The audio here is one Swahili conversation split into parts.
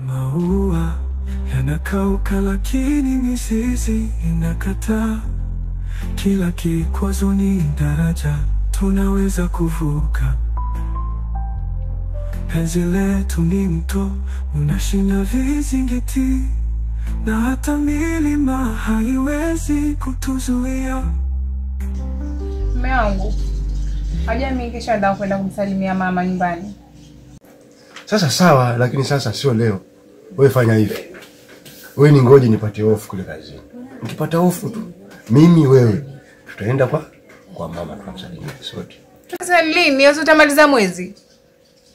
Maua yanakauka lakini mizizi inakataa. Kila kikwazo ni daraja tunaweza kuvuka. Penzi letu ni mto unashinda vizingiti, na hata milima haiwezi kutuzuia. Mume wangu, haja mimi kesho nataka kwenda kumsalimia mama nyumbani. Sasa sawa, lakini sasa sio leo. Wewe fanya hivi. Wewe ni ngoje nipate off kule kazini. Nikipata off tu, mimi wewe tutaenda kwa mama tukamsalimia sote. Sasa lini? Wewe utamaliza mwezi?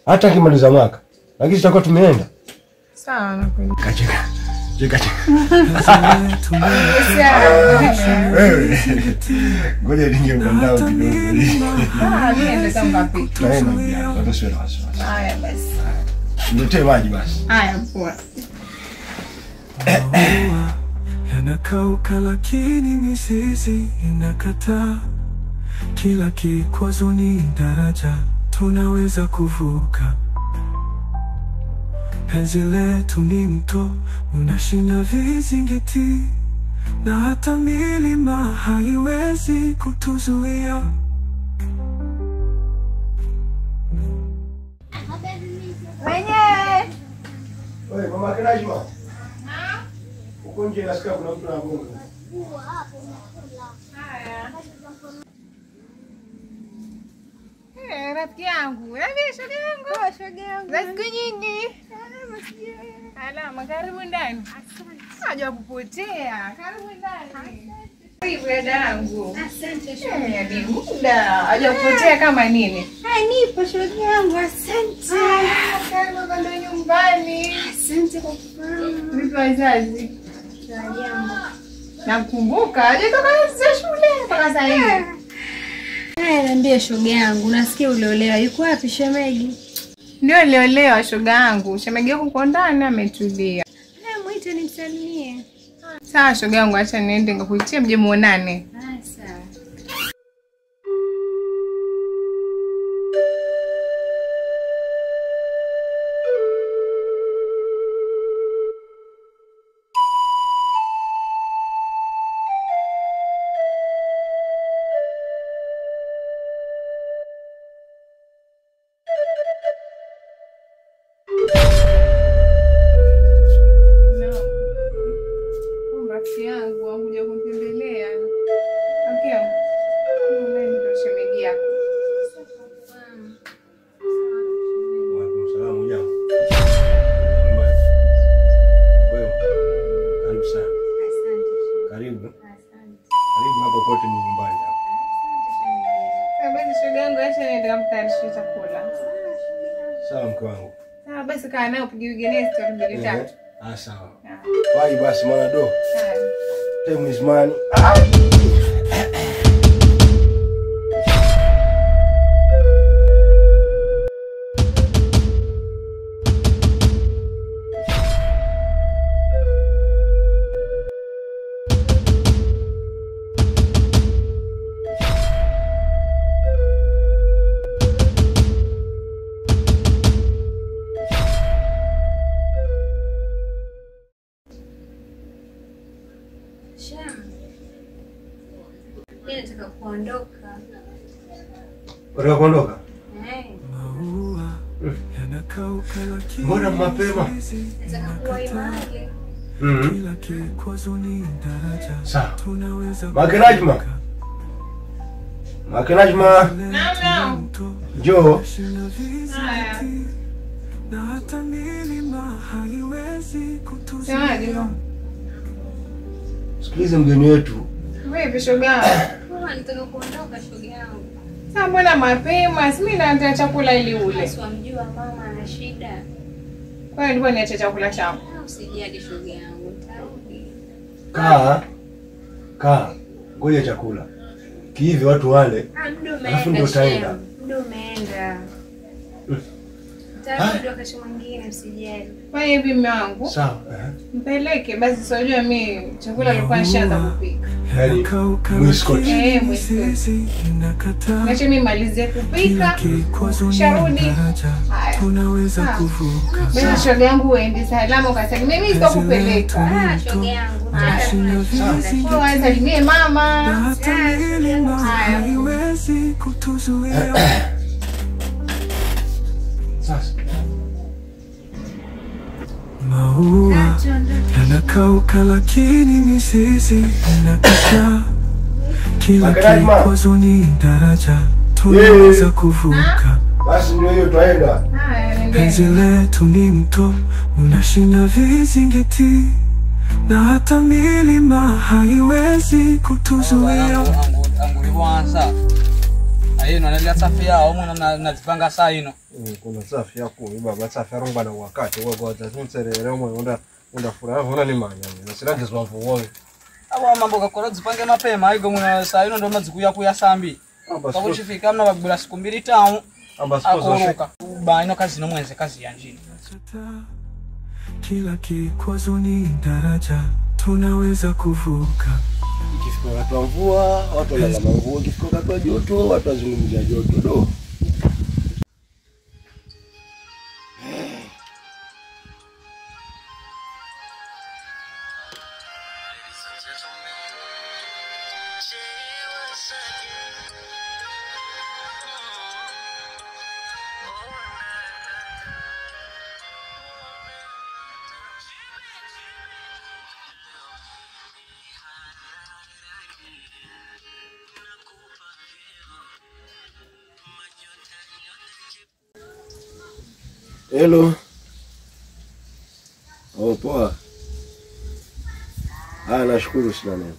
Hata kimaliza mwaka. Lakini tutakuwa tumeenda. Sawa nakwenda. Kacheka. Cheka cheka. Wewe. Ngoja ninge mtandao kidogo. Ah, mimi nenda ngapi? Naenda. Watu sio na wasiwasi. Haya basi. Niletee maji basi. Haya poa. Yanakauka lakini mizizi inakataa. Kila kikwazo ni daraja tunaweza kuvuka. Penzi letu ni mto unashinda vizingiti, na hata milima haiwezi kutuzuia. Wenyewe. Wewe mama Najma. Uko nje nasikia kuna mtu anagonga. Haya. Eh, rafiki yangu. Yaani shoga yangu. Shoga yangu. Za siku nyingi. Alama, karibu ndani. Asante. Haja kupotea. Karibu ndani. Asante. Karibu dada yangu. Asante shoga. Yaani muda. Haja kupotea kama nini? Hai, nipo shoga yangu. Asante. Karibu kando nyumbani. Asante kwa kufahamu. Vipi wazazi? Jambo. Nakumbuka hajatoka shule mpaka sasa hivi. Haya, niambie shoga yangu, nasikia uliolewa. Yuko wapi shemeji? Ndio niliolewa shoga yangu. Shemeji yako uko ndani ametulia. Haya, mwite nimsalimie. Sawa shoga yangu, acha niende ngakuitie mje muonane. Ah, sawa. Sawa mke wangu. Sawa basi kaa naye upige ugenezi mbili tatu. Ah sawa. Wai basi mwana do. Time is money. Mimi nataka kuondoka. Unataka kuondoka? Eh. Mbona mapema? Nataka kuwa imani. Sawa. Mke Najma. Mke Najma. Naam. Njoo. Haya. Sawa. Sikiliza mgeni wetu. Wewe shoga. Nataka kuondoka shoga yangu. Sasa mbona mapema? Si mimi naandaa chakula ili ule. Si wamjua mama ana shida. Kwa hiyo nilikuwa niache chakula changu. Usijali shoga yangu, nitarudi. Kaa. Kaa. Ngoja chakula. Kihivi watu wale. Alafu ndio utaenda. Muda umeenda. Tarudi wakati mwingine msijali. Fanya hivi mume wangu. Sawa. Mpeleke basi, sio mimi chakula nilikuwa nishaanza kupika. Yaani mwiskoti. Mwiskoti. Acha mimi malizie kupika. Sharudi. Haya. Tunaweza kuvuka. Mimi shoga yangu uende salama ukasalimie. Mimi sitakupeleka. Ah, shoga yangu. Sawa, salimie mama. Hata milima haiwezi kutuzuia. Sasa maua yanakauka lakini mizizi inakataa. Kila kikwazo ni daraja tunaweza kuvuka. Basi ndio hiyo twaenda. Penzi letu ni mto unashinda vizingiti, na hata milima haiwezi kutuzuia. Anguliwanza ayino nalia safi yao mwana nazipanga saa ino. Kuna safi yako baba safi arongwa na wakati wagoza tunserere mwe unda furaha vona ni manya na siranje zwavuoyo. Abo mambo gakora zipange mapema aigo mwana saa ino ndo mazikuya kuya sambi. Kakuchifika mna bagula siku mbili tano. Akoroka. Ba ino kazi no mwenze kazi ya njini. Kila kikwazo ni daraja tunaweza kuvuka. Ikifika wakati wa mvua watu wanalala mvua, ikifika wakati wa joto watu wazungumzia joto do. Hello. Oh, poa. Ah, nashukuru sana neno.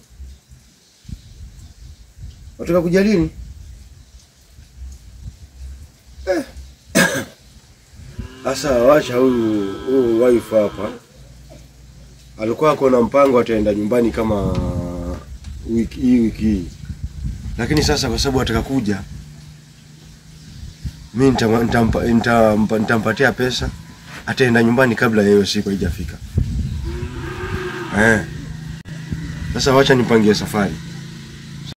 Wataka kuja lini? Sasa wacha huyu wife hapa. Alikuwa ako na mpango ataenda nyumbani kama wiki hii. Lakini sasa kwa sababu ataka kuja, mimi nitampatia pesa, ataenda nyumbani kabla yeye siku haijafika. Sasa wacha nipangie safari.